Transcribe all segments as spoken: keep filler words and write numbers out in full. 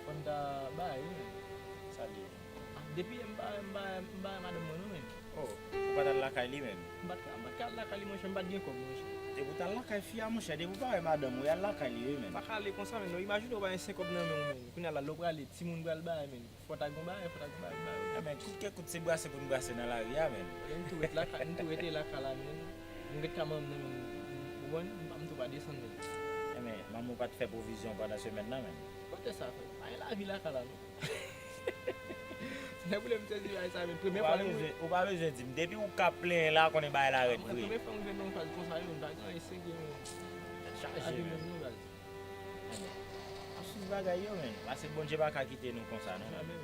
Fò n ta ba yo, men. Sa l ye? Depi yè m pa, m pa, m pa wè madanm mwen non, men. Oh, ou pa t al lakay li menm? M pa t ka, m pa t ka al lakay li, monchè, m pa t gen kòb, monchè. Depi w t al lakay fi a, monchè, depi w pa wè madanm ou, al lakay li wi, men. M pa ka ale konsa, men. Non, imajine w pa gen senk kòb nan men w, men. Kounye a la, lè w prale, timoun pral bay, men. Fò ta gon bagay, fò ta gon bagay, bagay. Ebyen, kout ke kout, se brase pou n brase nan lari a, men. M tou ret lakay, m tou rete lakay la, men. M ret ka manman m nan, men. Ou konprann? M tou pa desann, men. Ebyen, manman w pa t fè pwovizyon pandan semèn nan, men. Kote sa fè? Pa gen lavi lakay la, non. Se nan pwoblèm sezi bagay sa, men. Premye fwa m wè. Ou pa bezwen di m. Depi ou ka plenyen la, konnen bagay la rèd vre. Premye fwa m jwenn yon faz konsa, yo, m pa gen anyen serye, men. Tèt chaje, men. Ap swiv bagay yo, men. Pase Bondye pa ka kite nou konsa, non, men.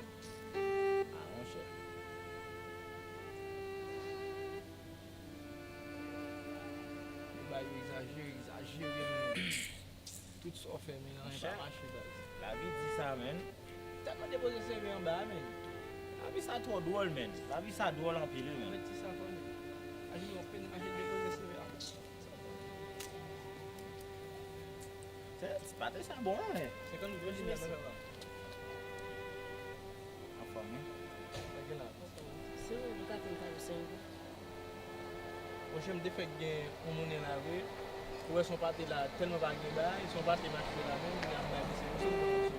Ah, monchè. Yo ba yo egzajere, egzajere, men. Tout sa w fè, men, anyen pa mache, baz. Lavi di sa, men. Tèlman depoze seve anba a, men. Lavi sa twò dwòl, men. Lavi sa dwòl anpil, wi, men. Mwen di sa kò, men. Imajine w ap mache depoze seve anba. Se, se pa te sa bon, men. Senkant goud, mèsi. Anfòm, wi. Sa gen la. Se yon boukaten kado senk goud. Monchè, m te fèk gen yon monnen la vre. Ou wè, se yon pate la, tèlman pa gen bagay, se yon pate m achte la menm, m ap bay misye yon sèl goud.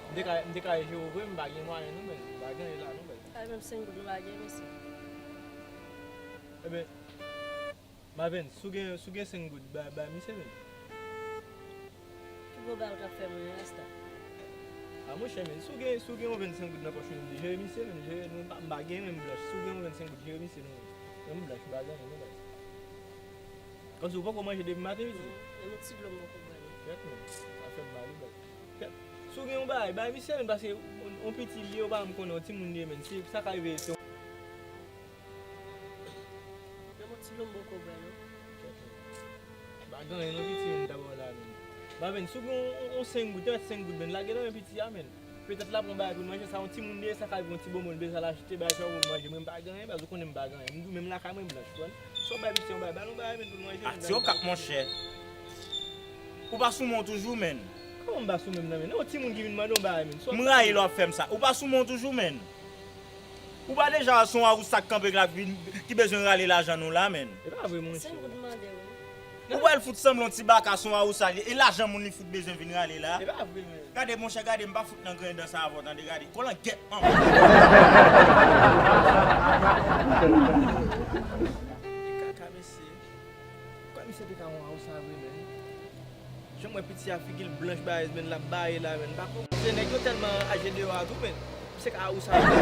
M te ka, m te ka jere w vre, m pa gen mwayen non, men m pa gen anyen la non, men. Sa menm senk goud nou pa gen, mesye. Ebyen, Maven, si w gen, si w gen senk goud, bay, bay misye menm. Ki gwo bagay ou t ap fè mwen, Rasta? A, monchè, men, si w gen, si w gen yon vennsenk goud nan pòch ou, jere misye, men, jere, nou pa, m pa gen menm blanch. Si w gen yon vennsenk goud, jere misye, non, men. Menm blanch, m pa gen anyen, non, baz. Kòmsi ou poko manje depi maten, wi, ti. Menm yon ti dlo m poko bwè, non. Kèt, men, sa fè m mal, wi, baz. Kèt, si w gen yon bagay, bay misye, men, paske yon, yon piti li ye, ou pa janm konnen, yon timoun li ye, men. Si sa ka rive, se Menm yon ti dlo m poko bwè, non. M pa gen anyen non, piti, men, m ta ba w la, men. Maven, si w gen yon, yon, yon senk goud, te mèt senk goud, men, lage nan men piti a, men. Petèt l ap yon bagay pou l manje, sa yon timoun li ye, sa ka rive yon ti bonbon, l bezwen al achte, bagay sa pou l manje, mwen, m pa gen anyen, baz, ou konnen m pa gen anyen. M di w menm lakay mwen blanch, ou konprann? Si w bay piti yon bagay, ba l yon bagay, men, pou l manje, men, ba l yon bagay. Ou pa sou men w toujou, men. Kòman m pa sou men m nan, men? Yon timoun ki vin mande yon bagay, men. M rayi lè w ap fè m sa. Ou pa sou men w toujou, men. Ou pa deja wè se yon awousa k kanpe la ki vin, ki bezwen rale lajan nou la, men. E pa vre, monchè. Senk goud mande w. Ou pral fout sanble yon ti baka, se yon awousa li ye. E lajan moun li fout bezwen vin rale la. E pa vre, men. Gade, monchè, gade, m pa fout nan grenn dan sa avè w, tande, gade. Kolangèt, manman. E kaka, mesye. Kwè misye te ka yon awousa vre, men. Jan m wè piti a figi l blanch balèz, men, l ap baye la, men, m pa konprann. Se nèg yo tèlman aje deyò a tou, men. Misye ka awousa vre.